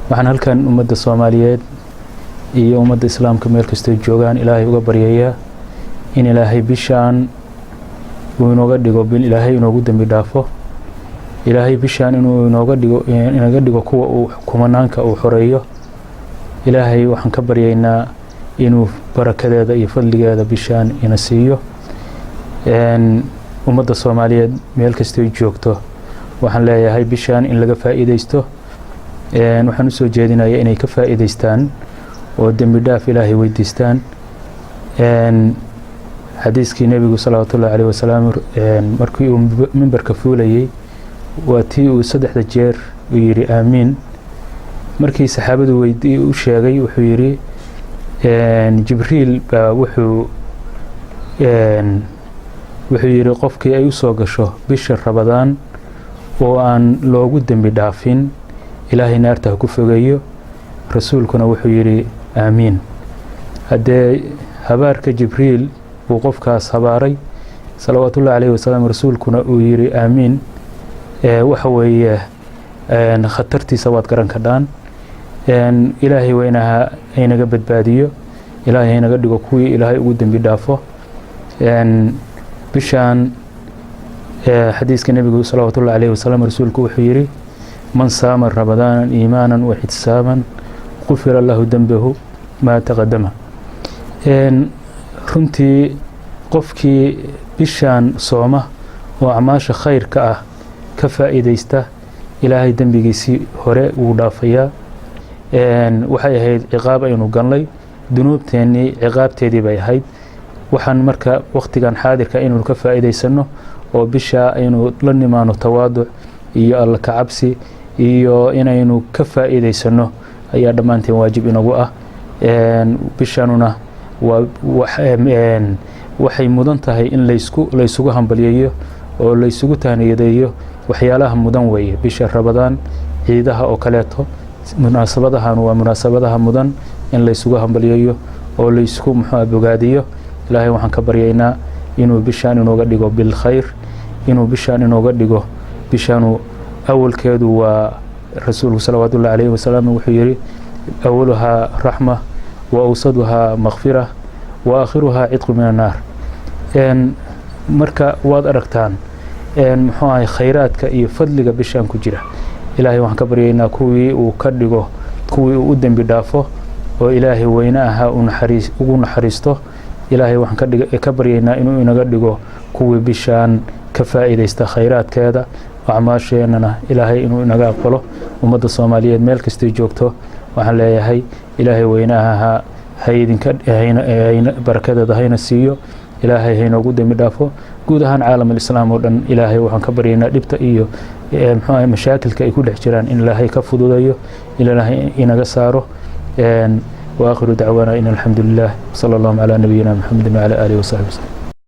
Waxaan halkan ummadda Soomaaliyeed iyo ummadda Islaamka meel kastay joogaan Ilaahay uga baryayaa in Ilaahay bishaan uu inooga dhigo bil Ilaahay inoogu dembi dhaafo, Ilaahay bishaan inuu inooga dhigo, inaga dhigo kuwa uu kumanaanka uu xoreeyo. Ilaahay waxaan ka baryaynaa inuu barakadeeda iyo fadligeeda bishaan ina siiyo. Ummadda Soomaaliyeed meel kastay joogto waxaan leeyahay bishaan in laga faa'iidaysto. Waxaan usoo jeedinayaa inay ka faa'iidaystaan oo dembi dhaaf Ilaahay weydiistaan. Xadiiskii Nebigu salawaatullahi caleyhi wasalaam markii uu mimbarka fuulayey, waa tii uu saddexda jeer uu yidhi aamiin. Markii saxaabadu weydii u sheegay, wuxuu yidhi Jibriil baa wuxuu yidhi qofkii ay usoo gasho bisha Rabadaan oo aan loogu dembi dhaafin, Ilaahay naarta ha ku fogeeyo. Rasuulkuna wuxuu yidhi aamiin. Haddee habaarka Jibriil uu qofkaas habaaray salawaatullahi caleyhi wasalaam, rasuulkuna uu yidhi aamiin, waxa weeye khatartiisa waad garan kadhaan. Ilaahay weynaha haynaga badbaadiyo, Ilaahay haynaga dhigo kuwii Ilaahay ugu dembi dhaafo bishaan. Xadiiska Nebigu salawaatullahi caleyhi wasalam, rasuulku wuxuu yidhi: "Man saama Ramadaanan iimaanan wa ixtisaaban qufira lahu dembahu maa taqadama." Runtii qofkii bishaan sooma oo acmaasha khayrka ah ka faa'iidaysta, Ilaahay dembigiisii hore wuu dhaafayaa. Waxay ahayd ciqaab aynu galnay, dunuubteennii ciqaabteedii bay ahayd. Waxaan marka wakhtigan xaadirka inaynu ka faa'iidaysanno oo bishaa aynu la nimaano tawaaduc iyo Alla ka cabsi iyo inaynu ka faa'iidaysanno ayaa dhammaanteen waajib inagu ah. Bishanuna waa waxay mudan tahay in laysugu hambalyeeyo oo laysugu tahniyadeeyo. Waxyaalaha mudan weeye bisha Rabadaan, ciidaha oo kaleeto. Munaasabadahan waa munaasabadaha mudan in laysugu hambalyeeyo oo laysku muxuu bogaadiyo. Ilaahay waxaan ka baryaynaa inuu bishaan inooga dhigo bil khayr, inuu bishaan inooga dhigo. Bishaanu awalkeedu waa, rasuulku salawaatullahi calayhi wasalaam wuxuu yidhi: "Awaluhaa raxma wa awsaduhaa makfira wa aakhiruhaa cidqu min annaar." Marka waad aragtaan muxuu ahay khayraadka iyo fadliga bishaan ku jira. Ilaahay waxaan ka baryaynaa kuwii uu ka dhigo kuwii uu u dembi dhaafo oo Ilaahay weyne ahaa uu naxariis ugu naxariisto. Ilaahay waxaan ka baryaynaa inuu inaga dhigo kuwii bishaan ka faa'iidaysta khayraadkeeda, acmaasheenana Ilaahay inuu inaga aqbalo. Ummadda Soomaaliyeed meel kastay joogto waxaan leeyahay Ilaahay weynaha ahaa haydinka barakadeeda hayna siiyo, Ilaahay haynoogu dembi dhaafo. Guud ahaan caalam alislaam oo dhan Ilaahay waxaan ka baryaynaa dhibta iyo muxuu ahay mashaakilka ay ku dhex jiraan in Ilaahay ka fududeeyo, in Ilaahay inaga saaro. وآخر دعوانا إن الحمد لله، صلى الله على نبينا محمد وعلى آله وصحبه وسلم.